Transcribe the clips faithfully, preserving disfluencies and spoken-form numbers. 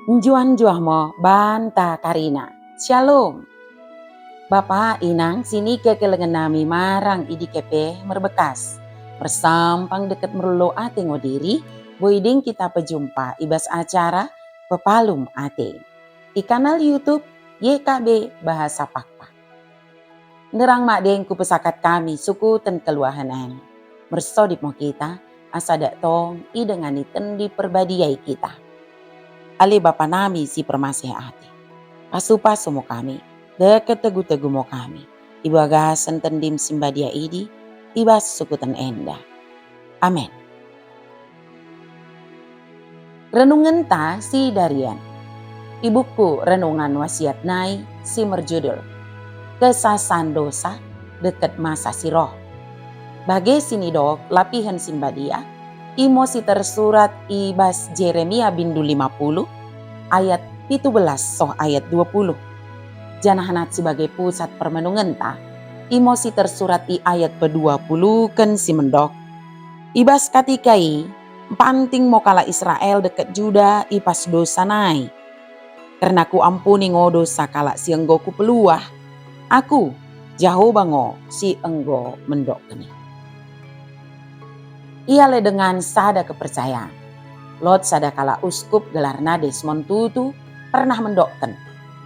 Njuah-njuah mo banta karina. Syalom. Bapa, Inang, sinikekelengen nami marang i dike pe merbekas. Mersampang dekket merlolo ate ngo diri, boi deng kita pejumpa i bas acara Pepalum Ate i kanal YouTube Y K B Bahasa Pakpak. Nderrang madeng kupesakat kami sukuten keluahen en. Mersodip mo kita, asa dak tong idengani Tendi Perbadia i kita. Ale Bapa nami si permaseh ate, pasu-pasu mo kami, dekket tegu-tegu mo kami, i bagasen Tendim si mbadia idi, i bas sukuten enda. Amen. Renungenta sidarien i buku Renungan Wasiat nai si merjudul Kesasaan Dosa Dekket Masa si Roh. Bage sinidok lapihen si mbadia, imo si tersurat i bas Jeremia bindu lima puluh ayat pitu belas soh ayat dua puluh. Janah nat si bage pusat permenungenta, imo si tersurat i ayat pedua puluhken si mendok, i bas katika i, mpanting mo kalak Israel dekket Juda i bas dosa nai. Kerna kuampuni ngo dosa kalak si enggo kupeluah, aku, Jahoba ngo si enggo mendokken i. Ia le dengan sada kepercayaan. Lot sada kalak uskup gelarna Desmond Tutu pernah mendokken,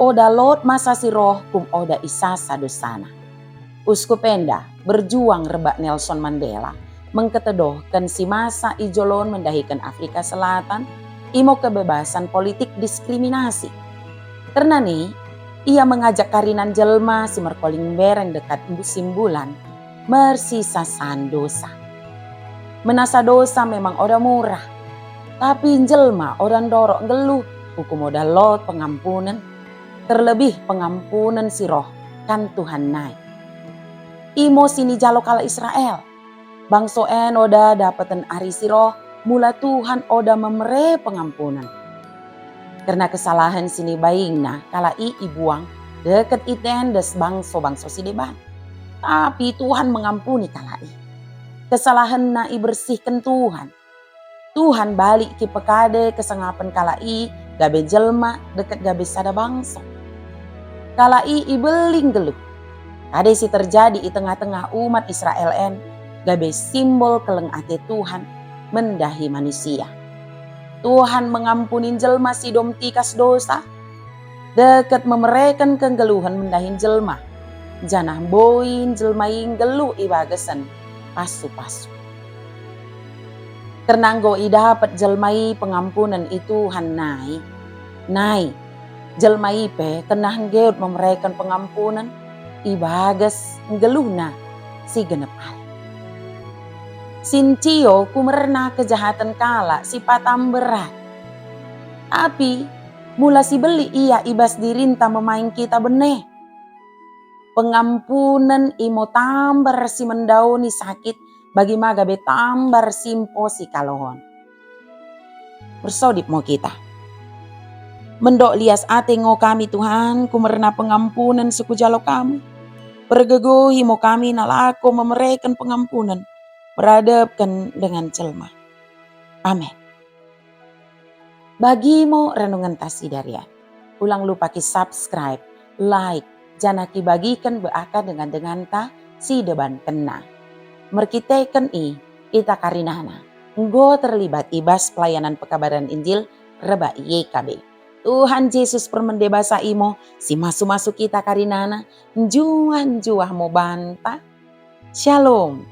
oda lot masa si roh kum oda isasa dosana. Uskup enda berjuang rebbak Nelson Mandela mengketedohken si masa i jolon mendahiken Afrika Selatan, imo kebebasan politik diskriminasi. Kerna ni, ia mengajak karinan jelma si merkoling mbereng dekket simbulan mersisasaan dosa. Menasa dosa memang oda murah, tapi jelma oda ndorok nggeluh ukum oda lot pengampunen, terlebih pengampunen si roh kan Tuhan nai. Imo sinijalo kalak Israel. Bangso en oda dapeten ari si roh, mula Tuhan oda memere pengampunen. Kerna kesalahen sinibaingna kalak i ibuang dekket itendes bangso-bangso sideban. Tapi Tuhan mengampuni kalak i. Kesalahenna ibersihken Tuhan. Tuhan balik kipekade kesengapen kalak i gabe jelma dekket gabe sada bangso. Kalak i ibelling nggeluh. Kade si terjadi i tengah-tengah umat Israel en gabe simbol kelleng ate Tuhan mendahi manusia. Tuhan mengampuni jelma si dom tikas dosa, dekket memereken kenggeluhen mendahi jelma, janah mboin jelma i nggeluh i bagasen pasu-pasu. Kerna enggo idapet jelma i pengampunen i Tuhan nai. Nai, jelma i pe kennah nggeut memereken pengampunen i bagas nggeluhna si genep ari. Sincio kumerna kejahaten kalak si patam berat. Tapi, mula sibelli ia i bas dirinta memaing kita bene. Pengampunen imo tambar si mendaoni sakit, bagi ma gabe tambar si mposi kalohon. Mersodip mo kita. Mendok lias ate ngo kami Tuhan, kumerna pengampunen si kujalo kami. Pergegohi mo kami nalako memereken pengampunen, meradepken dengan jelma. Amen. Bagi mo renungenta sidarien. Ulang lupa ki-subscribe, like, janah kibagiken bak dengan-denganta sidebankenna. Merkiteken i, kita karinana enggo terlibat i bas pelayanan pekabaran Injil rebbak Y K B. Tuhan Jesus permende basa i mo si masu-masu kita karinana, njuah-njuah mo banta. Shalom.